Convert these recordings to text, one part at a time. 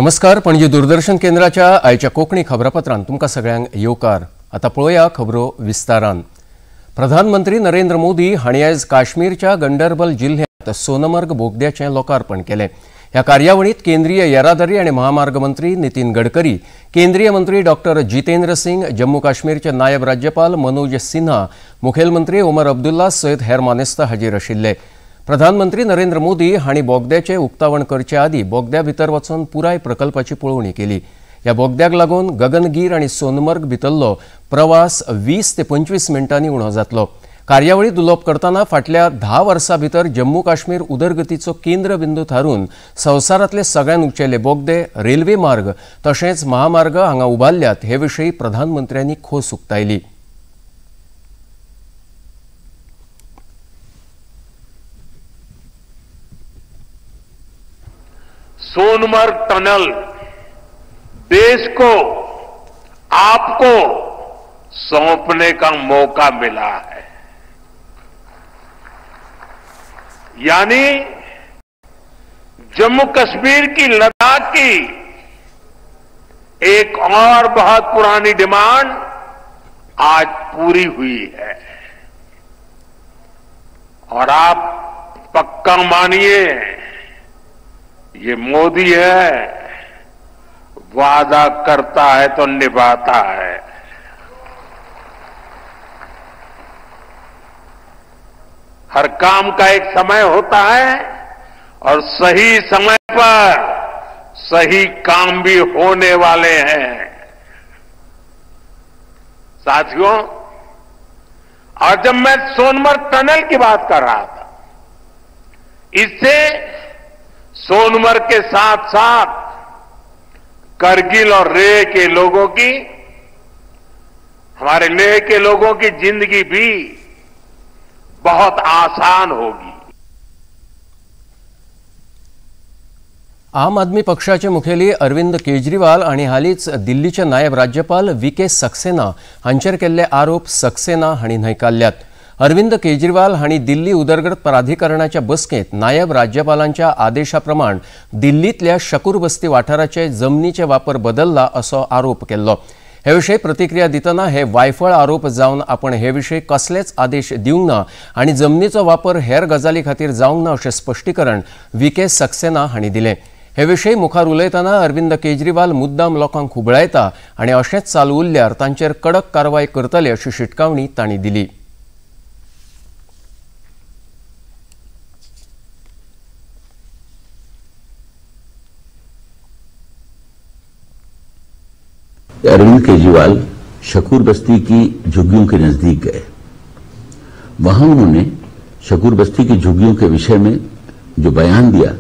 नमस्कार, पणजी दूरदर्शन केंद्राच्या आयच्या कोंकणी खबरापत्रांत तुमकां सगळ्यांक येवकार। आतां पळोवया खबरो विस्तारान। प्रधानमंत्री नरेंद्र मोदी हांणी आयज काश्मीरच्या गंडरबल जिल्ह्यांत सोनमर्ग बोगद्याचें लोकार्पण केलें। ह्या कार्यावळींत केंद्रीय येरादारी आनी महामार्ग मंत्री नितीन गडकरी, केंद्रीय मंत्री डॉक्टर जितेंद्र सिंग, जम्मू काश्मीरचे नायब राज्यपाल मनोज सिन्हा, मुखेलमंत्री ओमर अब्दुल्ला सयत हेर मानेस्त हाजीर आशिल्ले। प्रधानमंत्री नरेंद्र मोदी हांणी बोगद्याचें उक्तावण करचे आदीं बोगद्या भितर वचून पुराय प्रकल्पाची पळोवणी केली। ह्या बोगद्याक लागून गगनगीर आनी सोनमर्ग भितरलो प्रवास 20 ते 25 मिनटांनी उणो जातलो। कार्यावळींत उलोवप करतना फाटल्या 10 वर्सां भितर जम्मू काश्मीर उदरगतीचो केंद्रबिंदू थारून संवसारांतले सगळ्यान उंचेले बोगदे, रेल्वे मार्ग तशेंच महामार्ग हांगा उबारल्यात हे विशीं प्रधानमंत्र्यांनी खोस उक्तायली। सोनमर्ग टनल देश को, आपको सौंपने का मौका मिला है। यानी जम्मू कश्मीर की, लद्दाख की एक और बहुत पुरानी डिमांड आज पूरी हुई है। और आप पक्का मानिए, ये मोदी है, वादा करता है तो निभाता है। हर काम का एक समय होता है और सही समय पर सही काम भी होने वाले हैं। साथियों, और जब मैं सोनमर्ग टनल की बात कर रहा था, इससे सोनमर्ग के साथ साथ करगिल और लेह के लोगों की, हमारे लेह के लोगों की जिंदगी भी बहुत आसान होगी। आम आदमी पक्षाचे मुखेली अरविंद केजरीवाल आनी हालींच दिल्लीचे नायब राज्यपाल व्ही के सक्सेना हांचेर केल्ले आरोप सक्सेना हांणी न्हयकारल्यात। अरविंद केजरीवाल हांणी दिल्ली उदरगत प्राधिकरणाच्या बसकेंत नायब राज्यपालांच्या आदेशा प्रमाण दिल्लींतल्या शकूर बस्ती वाठाराचे जमनीचे वापर बदलला असो आरोप केल्लो। हे विशीं प्रतिक्रिया दितना हे वायफळ आरोप जावन आपण हे विशीं कसलेच आदेश दिवंक ना आनी जमनीचो वापर हेर गजाली खातीर जावंक ना अशें स्पश्टीकरण व्ही के सक्सेना हांणी दिलें। हे विशीं मुखार उलयतना अरविंद केजरीवाल मुद्दाम लोकांक खुबळायता आनी अशेंच चालू उरल्यार तांचेर कडक कारवाय करतले अशी शिटकावणी तांणी दिली। अरविंद केजरीवाल शकूर बस्ती की झुग्गियों के नजदीक गए। वहां उन्होंने शकूर बस्ती की झुग्गियों के विषय में जो बयान दिया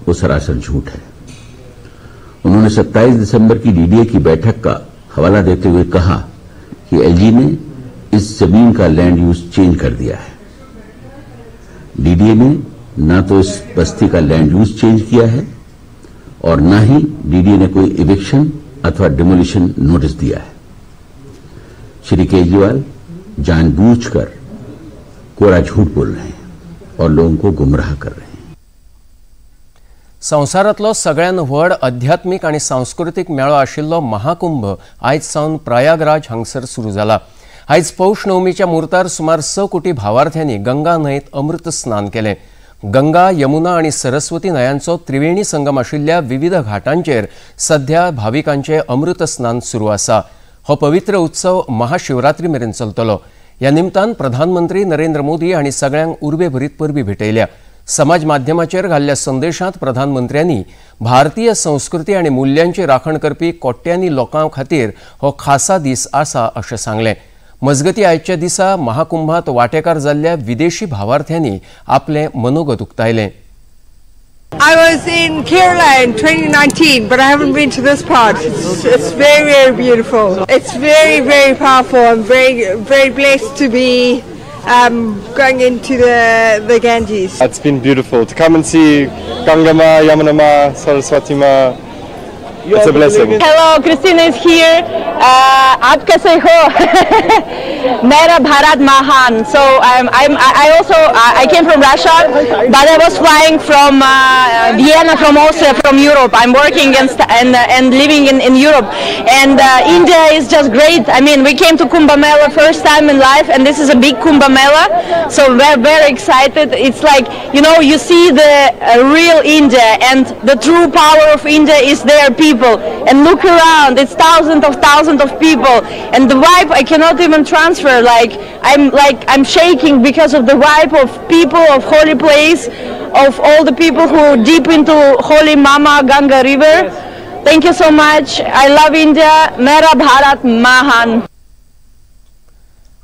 वो सरासर झूठ है। उन्होंने 27 दिसंबर की डीडीए की बैठक का हवाला देते हुए कहा कि एलजी ने इस जमीन का लैंड यूज चेंज कर दिया है। डीडीए ने ना तो इस बस्ती का लैंड यूज चेंज किया है और ना ही डीडीए ने कोई इविक्शन अथवा डिमोलिशन नोटिस दिया है। श्री केजरीवाल जानबूझकर कोरा झूठ बोल रहे हैं और लोगों को गुमराह कर रहे हैं। संवसारांतलो सगळ्यान व्हड आध्यात्मीक आनी सांस्कृतीक मेळो आशिल्लो महाकुंभ आयज सावन प्रयागराज हांगसर सुरू जाला। आयज पौष नवमीच्या मुहूर्तार सुमार 6 कोटी भावार्थ्यांनी गंगा न्हंयेंत अमृत स्नान केलें। गंगा, यमुना आनी सरस्वती न्हंयांचो त्रिवेणी संगम आशिल्ल्या विविध घाटांचेर सध्या भाविकांचें अमृत स्नान सुरू आसा। हो पवित्र उत्सव महाशिवरात्री मेरेन चलतलो। ह्या निमतान प्रधानमंत्री नरेंद्र मोदी हांणी सगळ्यांक उर्बेभरीत परबी भेटयल्या। समाज माध्यमाचेर घाल्ल्या संदेशांत प्रधानमंत्र्यांनी भारतीय संस्कृती आनी मुल्यांची राखण करपी कोट्यांनी लोकां खातीर हो खासा दीस आसा अशें सांगलें। मजगती आयच्या दिसा महाकुंभात वाटेकार जाल्ल्या विदेशी भावार्थ्यांनी आपले मनोगत उक्तायलें। I was in Kerala in 2019, but I haven't been to this part. It's very, very beautiful. It's very, very powerful. I'm very, very blessed to be going into the Ganges. It's been beautiful to come and see Ganga Ma, Yamuna Ma, Saraswati Ma. It's a blessing. Hello, Christina is here. आप कैसे हो? मेरा भारत महान. So I came from Russia, but I was flying from Vienna, from Austria, from Europe. I'm working and living in Europe, and India is just great. I mean, we came to Kumbh Mela first time in life, and this is a big Kumbh Mela, so we're very excited. It's like, you know, you see the real India, and the true power of India is their people. And look around, it's thousands of people, and the vibe I cannot even transfer. Like I'm shaking because of the vibe of people, of holy place, of all the people who deep into holy Mama Ganga River. Thank you so much. I love India. Mera Bharat Mahan.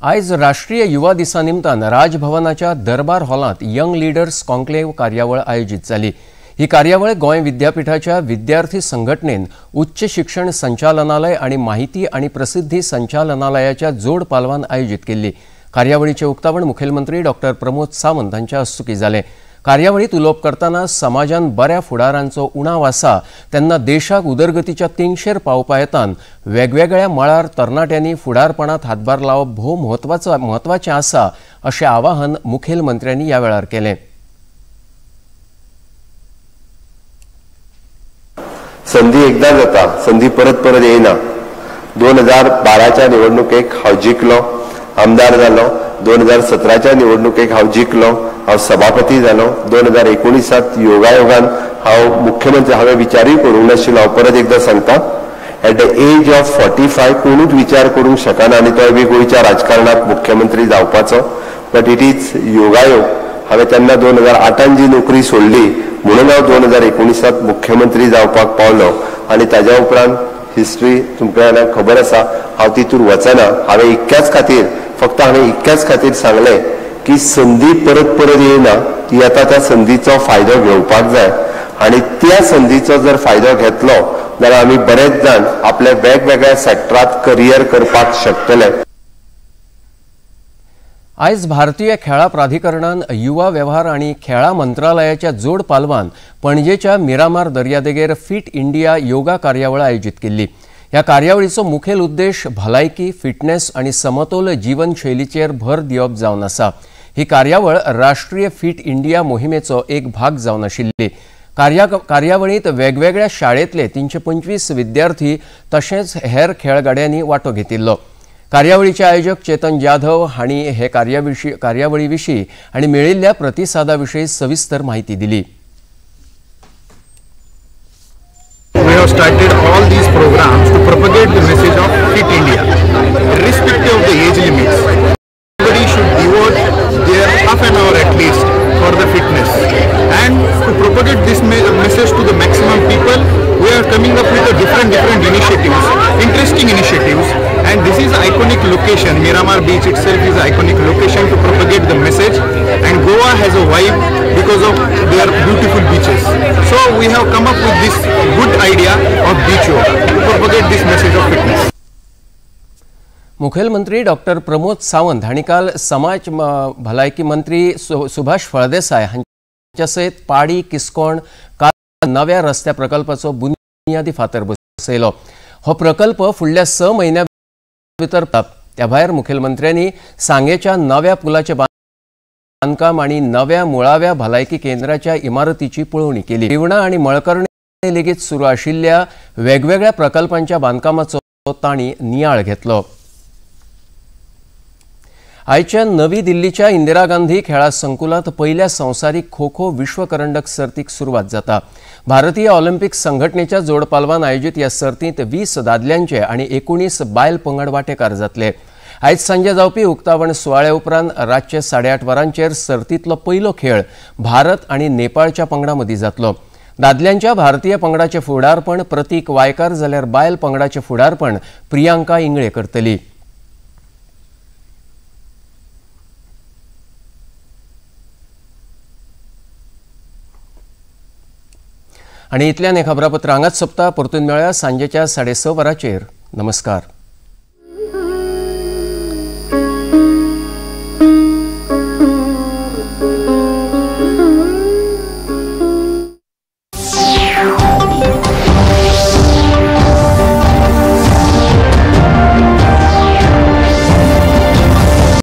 आयज राष्ट्रीय युवा दिसा निमतान राजभवनाच्या दरबार हॉलांत young leaders conclave कार्यावळ आयोजीत जाली. ही कार्यावळ गोंय विद्यापीठाच्या विद्यार्थी संघटनेन उच्च शिक्षण संचालनालय आणि माहिती आणि प्रसिद्धी संचालनालयाच्या जोड पालवान आयोजित केल्ली. कार्यावळीचे उक्तावण मुखेलमंत्री डॉक्टर प्रमोद सावंत हांच्या हस्तुकीं जालें. कार्यावळीत उलोवप करतना समाजान बऱ्या फुडारांचो उणाव आसा तेन्ना देशाक उदरगतीच्या तेंगशेर पावपा येतान वेगवेगळ्या मळार तरणाट्यांनी फुडारपणात हातभार लावप भोव म्हत्वाचें आसा अशें आवाहन मुखेलमंत्र्यांनी ह्या वेळार केलें. संधी एकदा जाता, संधी परत परत येयना. 2012च्या निवडणुकेक हांव जिखलो, आमदार जालो. 2017च्या निवडणुकेक हांव जिखलो, हांव सभापती जालो. 2019 योगायोगान हांव मुख्यमंत्री. हांवें विचारूय करूंक नाशिल्लो. हांव परत एकदां सांगता, एट the age of 45 कोणूच विचार करूंक शकना आनी तोय बी गोंयच्या राजकारणांत मुख्यमंत्री जावपाचो. बट it is योगायोग. हांवें तेन्ना 2008 जी नोकरी सोडली म्हणून हांव 2019 मुख्यमंत्री जावपाक पावलो. आनी ताज्या उपरांत हिस्ट्री तुमकां खबर आसा, हांव तितूर वचना. हांवें इतक्याच खातीर, फक्त हांवें इतक्याच खातीर सांगलें की संधी परत परत येयना, ती आतां त्या संधीचो फायदो घेवपाक जाय. आनी त्या संधीचो जर फायदो घेतलो जाल्यार आमी बरेच जाण आपल्या वेगवेगळ्या सेक्टरांत करियर करपाक शकतले. आयज भारतीय खेळां प्राधिकरणान युवा वेव्हार आनी खेळां मंत्रालयाच्या जोड पालवान पणजेच्या मिरामार दर्यादेगेर फिट इंडिया योगा कार्यावळ आयोजीत केल्ली. ह्या कार्यावळीचो मुखेल उद्देश भलायकी, फिटनेस आनी समतोल जीवनशैलीचेर भर दिवप जावन आसा. ही कार्यावळ राष्ट्रीय फिट इंडिया मोहिमेचो एक भाग जावन आशिल्ली. कार्यावळींत वेगवेगळ्या शाळेंतले 325 विद्यार्थी तशेंच हेर खेळगड्यांनी वांटो घेतिल्लो. कार्यावळीचे आयोजक चेतन जाधव हांणी हे कार्यावळी विशीं आनी मेळिल्ल्या प्रतिसादा विशीं सविस्तर माहिती दिली. We have started all these programs to propagate the message of Fit India, irrespective of the age limits. Everybody should devote their half an hour at least for the fitness. And to propagate this message to the maximum people, we are coming up with the different initiatives, interesting initiatives. And this is iconic location. Miramar Beach itself is iconic location to propagate the message. And Goa has a vibe because of their beautiful beaches. So we have come up with this good idea of beach yoga to propagate this message of fitness. मुखेलमंत्री doctor Pramod Sawant हांणी काल समाज भलायकी मंत्री सुभाष फळदेसाय हांच्या सयत पाडी किस्कोण काल नव्या रस्त्या प्रकल्पाचो बुनियादी फातर बसयलो. हो प्रकल्प फुडल्या 6 म्हयन्यां भितर. त्या भायर मुखेलमंत्र्यांनी सांगेच्या नव्या पुलाचें बांदकाम आनी नव्या मुळाव्या भलायकी केंद्राच्या इमारतीची पळोवणी केली. रिवणा आनी मळकर्णे लेगीत सुरू आशिल्ल्या वेगवेगळ्या प्रकल्पांच्या बांदकामाचो तांणी नियाळ घेतलो. आयच्या नवी दिल्लीच्या इंदिरा गांधी खेळां संकुलांत पयल्या संवसारीक खो खो विश्वकरंडक सर्तीक सुरवात जाता. भारतीय ऑलिम्पिक संघटनेच्या जोडपालवान आयोजीत ह्या सर्तींत 20 दादल्यांचे आनी 19 बायल पंगड वांटेकार जातले. आयज सांजे जावपी उक्तावण सुवाळ्या उपरांत रातचे 8:30 वरांचेर सर्तींतलो पयलो खेळ भारत आनी नेपाळच्या पंगडां मदीं जातलो. दादल्यांच्या भारतीय पंगडाचें फुडारपण प्रतीक वायकार जाल्यार बायल पंगडाचें फुडारपण प्रियांका इंगळे करतली. आनी इतल्यान हें खबरापत्र हांगाच सोंपता. परतून मेळया सांजेच्या 6:30 वरांचेर. नमस्कार.